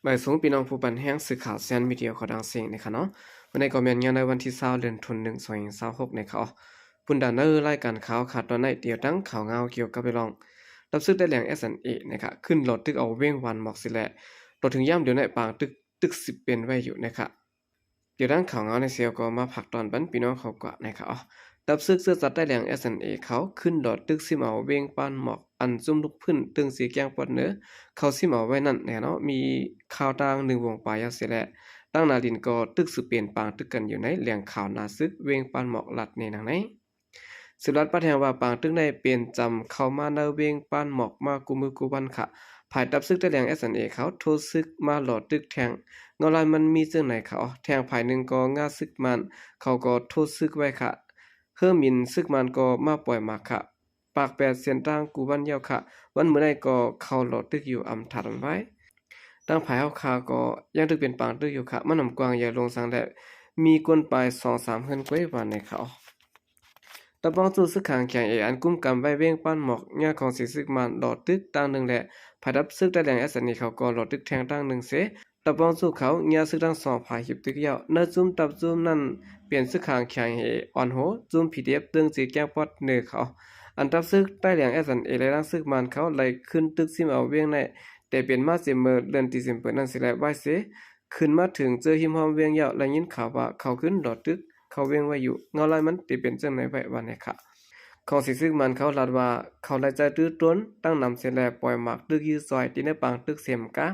ບາຍສວງພີ່ນ້ອງຜູ້ປັນແຮງສື່ຂ່າວແຊນມີເດຍຂອງດັ່ງເສັງນະຄະເນາະ. ມື້ນີ້ກໍແມ່ນຍາມໃນວັນທີຊາວ ເດືອນທີໜຶ່ງ ສອງພັນຊາວຫົກນະຄະເນາະ. ບັນດາໃນລາຍການຂ່າວຂະຕອນນີ້ ຕຽວຕັ້ງຂ່າວງາວກ່ຽວກັບເລື່ອງ ທັບເສິກໄຕ້ແຫຼງ ເອສເອັນເອ ນະຄະ ຂຶ້ນຫຼໍ້ຕຶກເອົາເວງບ້ານໝອກຊິແລະ ຕໍ່ເຖິງຍາມດຽວໃນປາງຕຶກ ຕຶກຊິເປັນໄວ້ຢູ່ນະຄະ. ດຽວດັ່ງຂ່າວງາວໃນເຊວກໍມາຝາກຕອນປັນພີ່ນ້ອງເຂົາກວ່ານະຄະເນາະ. ທັບເສິກເຊື້ອຊາດໄຕ້ແຫຼງ ເອສເອັນເອ ເຂົາຂຶ້ນຫຼໍ້ຕຶກຊິມເອົາເວງບ້ານໝອກ ອັນຊຸມລຸກພື້ນເທິງເຊກຽງປອດເໜືອ ເຂົາຊິມເອົາໄວ້ນັ້ນນະຄະເນາະ. ມີຂ່າວຕັ້ງໜຶ່ງໂມງປາຍແລ້ວເສຍແລະ ຕັ້ງໜ້າດິນກໍຕຶກສືບເປັນປາງຕຶກກັນຢູ່ໃນແຫຼ່ງຂ່າວໜ້າເສິກເວງບ້ານໝອກ ລັດໃນນາງໃນ. ສືບລັດປະແທງວ່າ ປາງຕຶກໃນເປັນຈຳເຂົ້າມາໃນເວງບ້ານໝອກມາກູ່ມື້ກູ່ວັນຄະ. ຝ່າຍທັບເສິກໄຕ້ແຫຼງ ເອສເອັນເອ ເຂົາໂທເສິກມາຫຼໍ້ຕຶກແທງ. ເງົາລາຍມັນມີເຊິ່ງໃນຄະເນາະ. ແທງຝ່າຍໜຶ່ງກໍງາເສິກມານ ເຂົາກໍໂທເສິກໄວ້ຄະ. ເຮີໝິນເສິກມານກໍມາປ່ອຍໝາກຄະ. ປາກແປດເສັ້ນທາງກູ່ວັນແລ້ວຄະ. ວັນມື້ໃດກໍເຂົາຫຼໍ້ຕຶກຢູ່ອຳທາດວັນໄວ້. ຕັ້ງຝ່າຍເຮົາຄະກໍຍັງຖືເປັນປາງຕຶກຢູ່ຄະ. ມັນນຳກວ້າງໃຫຍ່ລົງສັງແລະ ມີກົນປາຍສອງສາມເຮືອນກ້ວຍຫວານໃນເຂົາ. ຕະປອງໂຈເຊິ່ງຂັງແຂງເອ ອັນກຸມກຳໄວ້ເວງບ້ານໝອກ ຍາຂອງສີເຊກມານຫຼໍ້ຕຶກຕັ້ງໜຶ່ງແລະ ຝ່າຍທັບເສິກໄຕ້ແຫຼງ ເອສເອັນເອ ເຂົາກໍຫຼໍ້ຕຶກແທງຕັ້ງໜຶ່ງເສ. ຕະປອງໂຈເຂົາຍາເສິກທັງສອງຝ່າຍຮີບຕຶກແລ້ວ. ໃນຊຸມທັບຊຸມນັ້ນ ເປັນເຊິ່ງຂັງແຂງເອ ອອນໂຮ ຊຸມ ພີດີເອັຟ ເທິງເຊກຽງປອດເໜືອເຂົາ. ອັນທັບເສິກໄຕ້ແຫຼງ ເອສເອັນເອ ແລະ ທັງເສິກມານເຂົາໄລ່ຂຶ້ນຕຶກຊິມເອົາເວງໃນ ແຕ່ເປັນມາເສເມື່ອເດືອນດີເຊັມເປີນັ້ນເສແລະ ໄວ້ເສ ຂຶ້ນມາເຖິງເຈີຮິມຮ່ອມເວງແລ້ວ ໄດ້ຍິນຂ່າວວ່າເຂົາຂຶ້ນຫຼໍ້ຕຶກເຂົ້າເວງໄວ້ຢູ່. ເງົາລາຍມັນຕິເປັນເຊິ່ງໃນໄວ້ວ່າແນ່ຄະ. ຂອງສີເຊກມານເຂົາລາດວ່າ ເຂົາໄດ້ໃຊ້ຕື້ໂຕຣນຕັ້ງນຳເສແລະ ປ່ອຍໝາກຕຶກຢື້ຊ່ອຍ ທີ່ໃນປາງຕຶກເສມກາ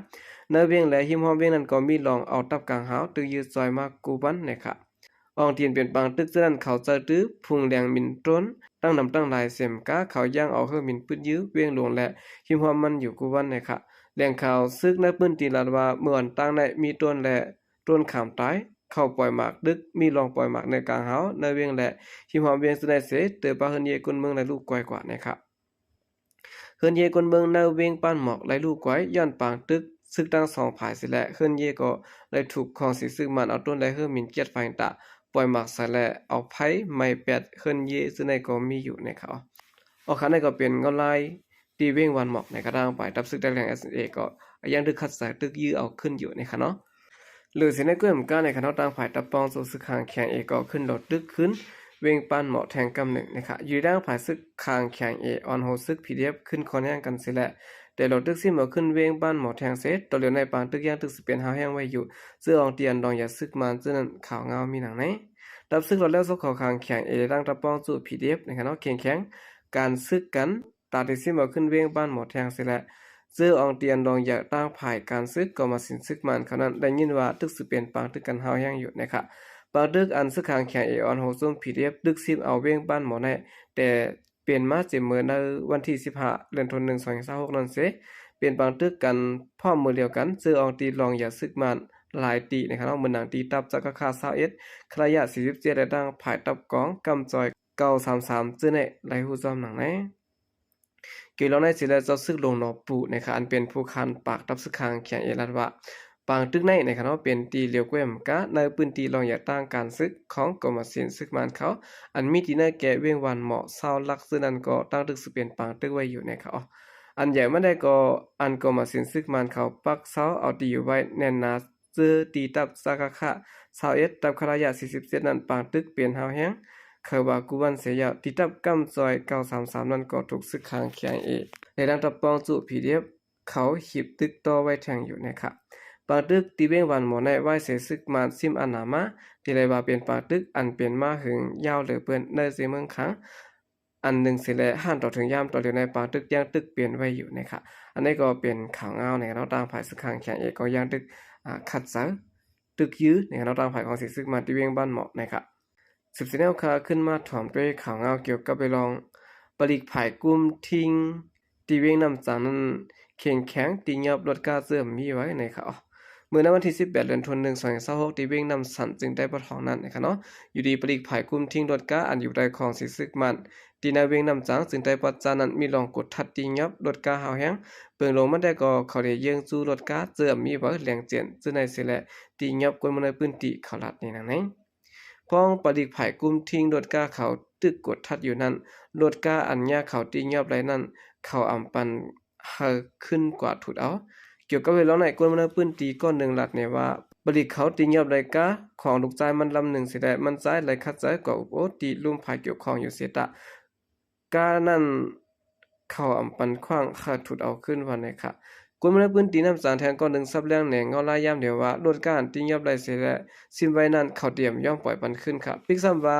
ໃນເວງ ແລະ ຮິມຮ່ອມເວງນັ້ນກໍມີລ່ອງເອົາຕັບກາງຮາວຕຶກຢື້ຊ່ອຍມາກູ່ວັນແນ່ຄະ. ອອງຕີນເປັນປາງຕຶກເທື່ອນັ້ນ ເຂົາໃຊ້ຕື້ພຸງແດງມິນໂຕຣນ ຕັ້ງນຳຕັ້ງຫຼາຍເສມກາ ເຂົາຍັງເອົາເຮີໝິນປືນຢື້ເວງຫຼວງ ແລະ ຮິມຮ່ອມມັນຢູ່ກູ່ວັນແນ່ຄະ. ແຫຼ່ງຂ່າວເສິກໃນພື້ນທີ່ລາດວ່າ ເມື່ອອອນຕາງໃນມີໂຕຣນ ແລະ ໂຕຣນຂາມຕາຍ ເຂົາປ່ອຍໝາກຕຶກ ມີລ່ອງປ່ອຍໝາກໃນກາງຮາວ ໃນເວງ ແລະ ຮິມຮ່ອມເວງເຊິ່ງໃນເສ ເຕີບາເຮືອນເຢຍຄົນເມືອງໄດ້ລູກກວາຍກວ່າແນ່ຄະ. ເຮືອນເຢຍຄົນເມືອງໃນເວງບ້ານໝອກໄດ້ລູກກວາຍ ຍ້ອນປາງຕຶກເຊິ່ງທັງສອງຝ່າຍເສແລະ ເຮືອນເຢຍກໍໄດ້ຖືກຂອງສີເຊກມານເອົາໂຕຣນ ແລະ ເຮີໝິນກຽດໄຟຕາ ປ່ອຍໝາກໃສ່ ແລະ ເອົາໄຟໄໝ້ແປດເຮືອນເຢຍເຊິ່ງໃນກໍມີຢູ່ໃນເຂົາ. ອອກຄະ ນັ້ນກໍເປັນເງົາລາຍທີ່ເວງບ້ານໝອກໃນກະດາງປາຍ ທັບເສິກໄຕ້ແຫຼງ ເອສເອັນເອ ກໍຍັງຖືກຂັດສາຍຕຶກຢື້ເອົາຂຶ້ນຢູ່ໃນຄະເນາະ. ຫຼື ເສນາກ້ວຍໝາກກາໃນຄະເນາະ ທາງຝ່າຍຕະປອງໂຈເຊິ່ງຂັງແຂງເອ ກໍຂຶ້ນຫຼໍ້ຕຶກຂຶ້ນເວງບ້ານໝອກແທງກຳໜຶ່ງນະຄະ. ຢູ່ທາງຝ່າຍເສິກຂັງແຂງເອ ອອນໂຮ ເຊິ່ງ ພີດີເອັຟ ຂຶ້ນຄອນແຮງກັນເສແລະ ແຕ່ຫຼໍ້ຕຶກຊິມເອົາຂຶ້ນເວງບ້ານໝອກແທງເສ ຕໍ່ຫຼຽວໃນປາງຕຶກຍັງຕຶກຊິເປັນຮາວແຮງໄວ້ຢູ່ ເຊິ່ງອອງຕີອັນດອງຢາເສິກມານເຊິ່ງນັ້ນ ຂ່າວງາວມີດັ່ງໃນ. ທັບເສິກຫຼໍ້ແລ້ວ ຊອກເຂົ້າຂັງແຂງເອ ທາງຕະປອງໂຈ ພີດີເອັຟ ໃນຄະເນາະ ເຄັ່ງແຂງການເສິກກັນ ຕາທີ່ຊິມເອົາຂຶ້ນເວງບ້ານໝໍກແທງເສແລະ ເຈີອອງຕີອັນດອງຢາກ ທາງຝ່າຍການເສິກກໍມາສິນເສິກມານເຂົານັ້ນ ໄດ້ຍິນວ່າຕຶກຊິເປັນປາງຕຶກກັນຮາວແຮງຢູ່ນະຄະ. ປາງຕຶກອັນເສິກຂັງແຂງເອ ອອນໂຮ ຊຸມ ພີດີເອັຟ ຕຶກຊິມເອົາເວງບ້ານໝໍໃນ ແຕ່ເປັນມາເຕັມເມີໃນວັນທີສິບຫ້າ ເດືອນ ໜຶ່ງ ສອງພັນຊາວຫົກນັ້ນເສ ເປັນປາງຕຶກກັນພ້ອມມື້ດຽວກັນ ເຈີອອງຕີລອງຢາເສິກມານຫຼາຍຕີນະຄະເນາະ ເໝືອນດັ່ງຕີຕັບ ຈກຄ ຊາວເອັດ ຄະລະຍະ ສີ່ສິບເຈັດ ແລະ ທາງຝ່າຍຕັບກອງກຳຈອຍ ເກົ້າສາມສາມ ເຈີໃນໄດ້ຮູ້ພ້ອມໜັງໃນ. ກ່ຽວລອງໃນເສແລະ ເຈົ້າເສິກຫຼວງໜອງປູນະຄະ ອັນເປັນຜູ້ຄານປາກທັບເສິກຂັງແຂງເອ ລາດວ່າ ປາງຕຶກໃນນະຄະເນາະ ເປັນຕີຫຼຽວແກວ່ງກາໃນພື້ນທີ່ລອງຢາກ ທາງການເສິກຂອງກົມມະສິນເສິກມານເຂົາ ອັນມີຕີໃນແກ່ເວງບ້ານໝໍ ຊາວຫຼັກ ເຊິ່ງນັ້ນກໍຕັ້ງຕຶກຊິເປັນປາງຕຶກໄວ້ຢູ່ນະຄະ. ອັນໃຫຍ່ມາໄດ້ກໍ ອັນກົມມະສິນເສິກມານເຂົາປັກເຊົາເອົາຕີຢູ່ໄວ້ແໜ້ນໜາ ເຈີຕີຕັບ ຈກຄ ຊາວເອັດ ຕັບຄະລະຍະ ສີ່ສິບເຈັດນັ້ນ ປາງຕຶກເປັນຮາວແຮງ ເຂົາວ່າກູ່ວັນເສຍແລ້ວ ຕີຕັບກຳຈອຍ ເກົ້າສາມສາມນັ້ນກໍຖືກເສິກຂັງແຂງເອ ແລະ ທາງຕະປອງຈຸ ພີດີເອັຟ ເຂົາຮີບຕຶກຕໍ່ໄວ້ແທງຢູ່ນະຄະ. ປາງຕຶກທີ່ເວງບ້ານໝໍໃນ ວາຍເສເສິກມານຊິມອານາມາ ທີ່ໄດ້ວ່າເປັນປາງຕຶກອັນເປັນມາເຫິງຍາວເຫຼືອເກີນໃນເມືອງຄັງ ອັນໜຶ່ງເສແລະ ຫັນຕໍ່ເຖິງຍາມຕໍ່ເລີຍໃນປາງຕຶກຍັງຕຶກເປັນໄວ້ຢູ່ນະຄະ. ອັນນີ້ກໍເປັນຂ່າວງາວໃນເນາະ ທາງຝ່າຍເສິກຂັງແຂງເອ ກໍຍັງຕຶກ ອາ ຂັດໃຈຕຶກຢື້ນະເນາະ ທາງຝ່າຍຂອງສີເຊກມານທີ່ເວງບ້ານໝໍນະຄະ. ສືບເສຍແນວຄາ ຂຶ້ນມາຖອມດ້ວຍຂ່າວງາວກ່ຽວກັບເລື່ອງປະລິກຝ່າຍກຸ່ມທິງ ທີ່ເວງນ້ຳຈາງນັ້ນ ເຄັ່ງແຂງຕີຫຍອບລົດກາເຈີອຳມີໄວ້ນະຄະ. ເມື່ອໃນວັນທີສິບແປດ ເດືອນ ໜຶ່ງ ສອງພັນຊາວຫົກ ທີ່ເວງນ້ຳສັນ ເຈີງໃຕ້ປະທ້ອງນັ້ນນະຄະເນາະ ຢູ່ດີປະລິກຝ່າຍກຸ່ມທິງລົດກາ ອັນຢູ່ໃຕ້ຂອງສີເຊກມານ ທີ່ໃນເວງນ້ຳຈາງ ເຈີງໃຕ້ປະຈານນັ້ນ ມີລອງກົດທັດຕີຫຍອບລົດກາຮາວແຮງ ເບິ່ງລົງມາແຕ່ກໍເຂົາໄດ້ເຢີ້ງຈູ່ລົດກາເຈີອຳມີໄວ້ແຫຼງເຈນ ເຈີໃນເສແລະ ຕີຫຍອບຄົນເມືອງໃນພື້ນທີ່ເຂົາລາດໃນນາງໃນ. ພ້ອມປະລິກຝ່າຍກຸ່ມທິງລົດກາເຂົາຕຶກກົດທັດຢູ່ນັ້ນ ລົດກາອັນຍາເຂົາຕີຫຍອບໄດ້ນັ້ນ ເຂົາອຳປັນ ໃຫ້ຂຶ້ນກວາດທຸດເອົາ ກ່ຽວກັບເລື່ອງນີ້ ຄົນໃນພື້ນທີ່ກ້ອນໜຶ່ງລາຍງານວ່າ ປະລິກເຂົາຕີຫຍ້ອບໄດ້ກາຂອງລູກຊາຍມັນລຳໜຶ່ງເສຍແລ້ວ ມັນຊາຍໄດ້ຂັດໃຈກອບໂອ້ຕີລຸ່ມຝ່າຍກ່ຽວຂ້ອງຢູ່ເສຍຕະ ການັ້ນເຂົາອຳປັນຂວ້າງ ຂ້າທຸດເອົາຄືນວ່າແນ່ຄ່ະ. ຄົນໃນພື້ນທີ່ນ້ຳສາງແທງກ້ອນໜຶ່ງສັບແລງແນງເງົາລາຍຍາມດຽວວ່າ ລົດກາອັນຕີຫຍ້ອບໄດ້ເສຍແລ້ວຖິ້ມໄວ້ນັ້ນ ເຂົາຕຽມຍອມປ່ອຍປັນຄືນຄ່ະ. ປິກຊ້ຳວ່າ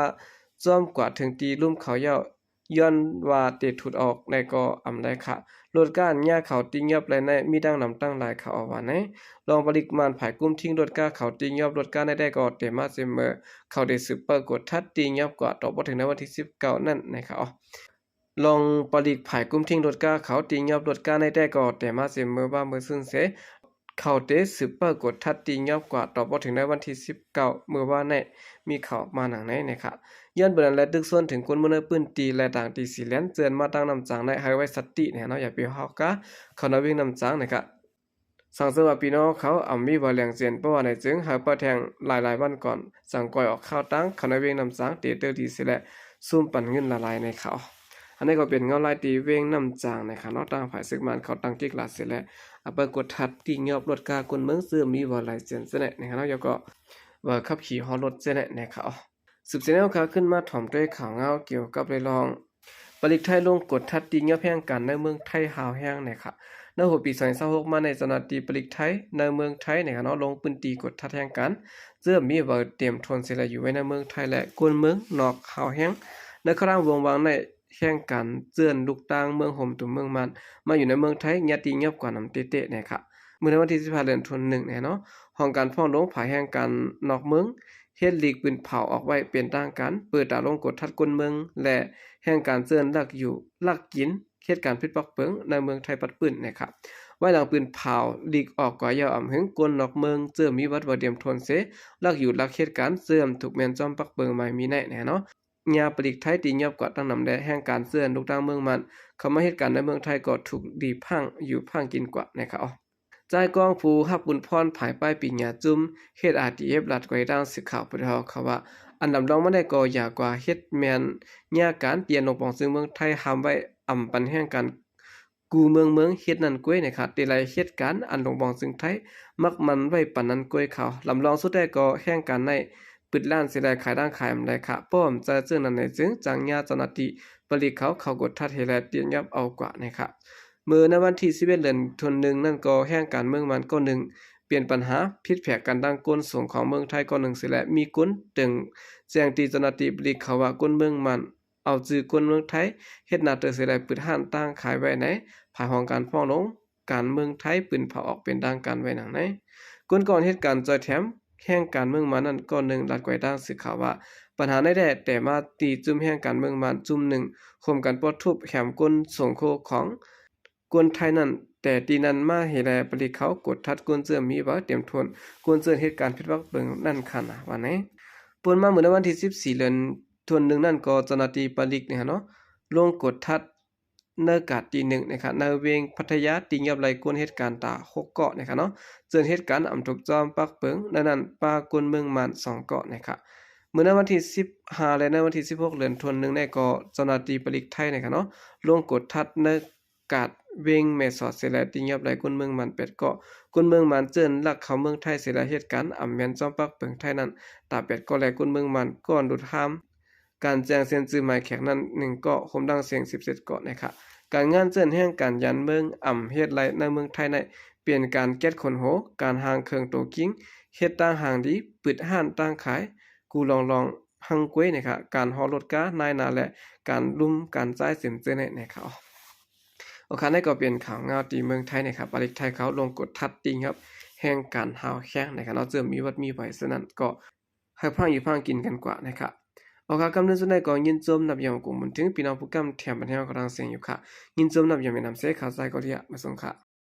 ຈອມກວ່າເຖິງຕີລຸ່ມເຂົາເຍົາ ຍ້ອນວ່າເຕະທຸດອອກໄດ້ກໍອຳໄດ້ຄ່ະ. ລົດກາອັນຍາເຂົາຕີຫຍ້ອບໄດ້ນັ້ນ ມີຕັ້ງນຳຕັ້ງຫຼາຍ ເຂົາເອົາວ່າແນ່. ລອງປະລິກມານຝ່າຍກຸ່ມທິງລົດກາເຂົາຕີຫຍ້ອບລົດກາໃນແຕ່ກໍເຕມາເສມເມີ ເຂົາໄດ້ສືບເປີກວດທັດຕີຫຍ້ອບກວ່າຕໍ່ບໍ່ເຖິງໃນວັນທີສິບເກົ້ານັ້ນແນ່ຄ່ະ. ລອງປະລິກຝ່າຍກຸ່ມທິງລົດກາເຂົາຕີຫຍ້ອບລົດກາໃນແຕ່ກໍເຕມາເສມເມີວ່າເມີຊື່ນເສ ເຂົາເຕສືບເປີກວດທັດຕີຫຍ້ອບກວ່າຕໍ່ບໍ່ເຖິງໃນວັນທີສິບເກົ້າມື້ວານນີ້ ມີຂ່າວມາຫຍັງໃນແນ່ຄ່ະ. ຍ້ອນເປັນນັ້ນແລະ ຕຶກຊວນເຖິງຄົນເມືອງໃນພື້ນທີ່ ແລະ ຕ່າງທີ່ຊິແລ່ນເຈີນມາຕັ້ງນ້ຳຈາງໃນ ໃຫ້ໄວ້ສະຕິແນ່ເນາະ ຢ່າໄປຮອກກາເຂົາໃນວຽງນ້ຳຈາງແນ່ຄ່ະ. ສັງເສີມວ່າພີ່ນ້ອງເຂົາອຳມີວາແລງເຈນ ເພາະວ່າໃນຈຶ່ງໃຫ້ປະແທງຫຼາຍໆວັນກ່ອນ ຈັ່ງກ່ອຍອອກຂ່າວຕັ້ງເຂົາໃນວຽງນ້ຳຈາງເຕເຕີດີເສແລະ ຊຸມປັນເງິນຫຼາຍໆໃນຂ່າວ. ອັນນີ້ກໍເປັນເງົາລາຍທີ່ວຽງນ້ຳຈາງນະຄະເນາະ ທາງຝ່າຍເສິກມານເຂົາຕັ້ງກິກລາເສແລະ ອາໄປກວດທັດຕີຫຍ້ອບລົດກາຄົນເມືອງ ເຊິ່ງມີວາແລງເຈນເສແນະນະຄະເນາະ ແລ້ວກໍວ່າຂັບຂີ່ຮອດລົດເສແນະນະຄະ. ສືບເສຍແນວຂ່າວຂຶ້ນມາຖອມດ້ວຍຂ່າວເງົາກ່ຽວກັບເລື່ອງ ປະລິກໄທລົງກວດທັດຕີຫຍ້ອບແຮງການໃນເມືອງໄທຮາວແຮງແນ່ຄ່ະ. ໃນຫົວປີສອງພັນຊາວຫົກມານີ້ ເຈົ້າໜ້າທີ່ປະລິກໄທໃນເມືອງໄທແນ່ຄ່ະເນາະ ລົງພື້ນທີ່ກວດທັດແຮງການ ເຊິ່ງມີເບົາຕຽມທົນເສຍແລ້ວຢູ່ໄວ້ໃນເມືອງໄທ ແລະ ຄົນເມືອງນອກຮາວແຮງ ໃນຄະລາງວົງວາງໃນແຮງການເຈີນລຸກຕ່າງເມືອງໂຮມຕຸມເມືອງມານ ມາຢູ່ໃນເມືອງໄທ ຍາດຕີຫຍ້ອບກວ່ານຳເຕເຕແນ່ຄ່ະ. ມື້ໃນວັນທີສິບຫ້າເດືອນທວນໜຶ່ງແນ່ເນາະ ຫ້ອງການຟ້ອງລົງພາກແຮງການນອກເມືອງ ເຮັດຫຼີກປືນເຜົາອອກໄວ້ເປັນທາງການ ເປີດຕາລົງກວດທັດຄົນເມືອງ ແລະ ແຮງການເຈີນລັກຢູ່ລັກກິນ ເຮັດການຜິດປັກເປິງໃນເມືອງໄທປັດປືນແນ່ຄ່ະ. ໄວ້ຫຼັງປືນເຜົາຫຼີກອອກກວ່າຢ່າວອຳຫຶງ ຄົນນອກເມືອງເຈີນມີບັດບໍ່ຕຽມທົນເສ ລັກຢູ່ລັກເຮັດການເຈີນຖືກແມ່ນຈອມປັກເປິງໝາຍມີໃນແນ່ເນາະ ຍາປະລິກໄທຕີຫຍ້ອບກວ່າຕັ້ງນຳແດ່ ແຮງການເຈີນລຸກຕ່າງເມືອງມານ ເຂົ້າມາເຮັດການໃນເມືອງໄທກໍຖືກດີພາກຢູ່ພາກກິນກວ່າແນ່ຄ່ະ. ຈ່າຍກອງ ຜູ້ຮັບບຸນພອນພາຍປ້າຍປີນຍາຈຸ່ມ ເຮັດອາດີເອັຟ ລາດໄກວດາງ ສື່ຂ່າວປະເທດເຮົາເຂົາວ່າ ອັນລຳລອງມາໄດ້ກໍຢ່າກວ່າເຮັດແມ່ນຍາການ ທີ່ອັນຫຼົງປອງຊຶງເມືອງໄທຫ້າມໄວ້ ອຳປັນແຮງການກູ່ເມືອງເມືອງເຮັດນັ້ນກ້ວຍນະຄະ ແຕ່ລະເຮັດການອັນຫຼົງປອງຊຶງໄທມັກໝັ່ນໄວ້ປານນັ້ນກ້ວຍເຂົາ ລຳລອງສຸດແທ້ກໍແຮງການໃນປຶດລ້ານເສຍລາຍຂາຍດ້ານຂາຍອຳໄລຄະ ປ້ອມໃຈເຊິ່ງນັ້ນໃນຈຶ່ງຈັ່ງຍາເຈົ້າໜ້າທີ່ປະລິກເຂົາ ເຂົ້າກວດທັດເຫແລະຕຽມຫຍ້ອບເອົາກວ່ານະຄະ. ເມື່ອໃນວັນທີສິບເອັດເດືອນທວນໜຶ່ງນັ້ນກໍແຮງການເມືອງມານກ້ອນໜຶ່ງ ປ່ຽນປັນຫາຜິດແຜກກັນດັ່ງກົ້ນສູງຂອງເມືອງໄທກ້ອນໜຶ່ງເສຍແລ້ວ ມີກົ້ນເຕີງແຈ້ງຕີເຈົ້າໜ້າທີ່ປະລິກເຂົາວ່າ ກົ້ນເມືອງມານເອົາຈື່ກົ້ນເມືອງໄທເຮັດໜ້າເຕີເສຍແລ້ວ ປຶດຮ້ານຕັ້ງຂາຍໄວ້ໃນ ພາຍຫ້ອງການຟ້ອງລົງການເມືອງໄທ ປຶນເຜົາອອກເປັນທາງການໄວ້ນຳໃນ. ກົ້ນກ່ອນເຮັດການຈ່ອຍແຖມແຮງການເມືອງມານນັ້ນກ້ອນໜຶ່ງ ລາດໄກວດາງສື່ຂ່າວວ່າ ບັນຫາໃນແທ້ແຕ່ມາຕີຈຸ່ມແຮງການເມືອງມານຈຸ່ມໜຶ່ງ ໂຮມກັນປ້ອນທຸບແຄມກົ້ນສົງໂຄຂອງ ຄົນໄທນັ້ນ ແຕ່ຕີນັ້ນມາເຫແລປະລິກເຂົາກວດທັດ ຄົນເຈີນມີເບົາຕຽມທົນ ຄົນເຈີນເຮັດການຜິດປັກເປິງນັ້ນຂະນະວ່າແນ່. ປົນມາມື້ໃນວັນທີສິບສີ່ເດືອນທວນໜຶ່ງນັ້ນກໍເຈົ້າໜ້າທີ່ປະລິກນີ້ຫັ້ນເນາະ ລົງກວດທັດໃນກາດຕີໜຶ່ງນະຄະ ໃນເວງພັດທະຍາ ຕີຫຍ້ອບໄລ່ຄົນເຮັດການຕາຫົກເກາະນະຄະເນາະ ເຈີນເຮັດການອຳທຸບຈອມປັກເປິງ ໃນນັ້ນປະຄົນເມືອງມານສອງເກາະນະຄະ. ມື້ໃນວັນທີສິບຫ້າ ແລະ ໃນວັນທີສິບຫົກເດືອນທວນໜຶ່ງນີ້ກໍເຈົ້າໜ້າທີ່ປະລິກໄທນະຄະເນາະ ລົງກວດທັດໃນ ກາດເວງແມ່ສອດເສຍແລ້ວ ຕີຫຍ້ອບໄລ່ຄົນເມືອງມານແປດເກາະ ຄົນເມືອງມານເຈີນລັກເຂົ້າເມືອງໄທເສຍແລ້ວ ເຮັດການອຳແມ່ນຈອມປັກເປິງໄທນັ້ນຕາຍແປດເກາະ ແລະ ຄົນເມືອງມານກ້ອນຫຼຸດຫ້າມ ການແຈ້ງເຊັນຊື່ໝາຍແຂກນັ້ນໜຶ່ງເກາະ ໂຮມທັງເສັງສິບເຈັດເກາະນະຄະ. ການງານເຈີນແຮງການຢານເມືອງອຳເຮັດໄລ່ໃນເມືອງໄທໃນ ເປັນການແກັດຂົນໂຫ ການຮ່າງເຄື່ອງໂຕຈິງ ເຮັດຕ່າງຮ່າງດີ ປຶດຮ້ານຕັ້ງຂາຍ ກູ່ລອງໆ ຮັງກວຍນະຄະ ການຮອດລົດການາຍໜ້າ ແລະ ການລຸມການຈ່າຍເຕັມເຈີແນ່ນະຄະ. ໂອເຄ ນັ້ນກໍເປັນຂ່າວງາວທີ່ເມືອງໄທນະຄະ ປະລິກໄທເຂົາລົງກວດທັດຕີຫຍ້ອບແຮງການຮາວແຮງນະຄະເນາະ ເຈີນມີວັດມີໄຫວ ສະນັ້ນກໍໃຫ້ພາກຢູ່ພາກກິນກັນກວ່ານະຄະ. ໂອເຄ ກຳເນີນສຸດໃດກໍຍິນຊົມນັບຢອມກົງບຸນເຖິງ ພີ່ນ້ອງຜູ້ກຳແຖມບັນແຮວກຳລັງເສັງຢູ່ຄະ ຍິນຊົມນັບຢອມແມ່ນຳເສ ຂ່າວໃສກໍເລີຍມາສົ່ງຄະ.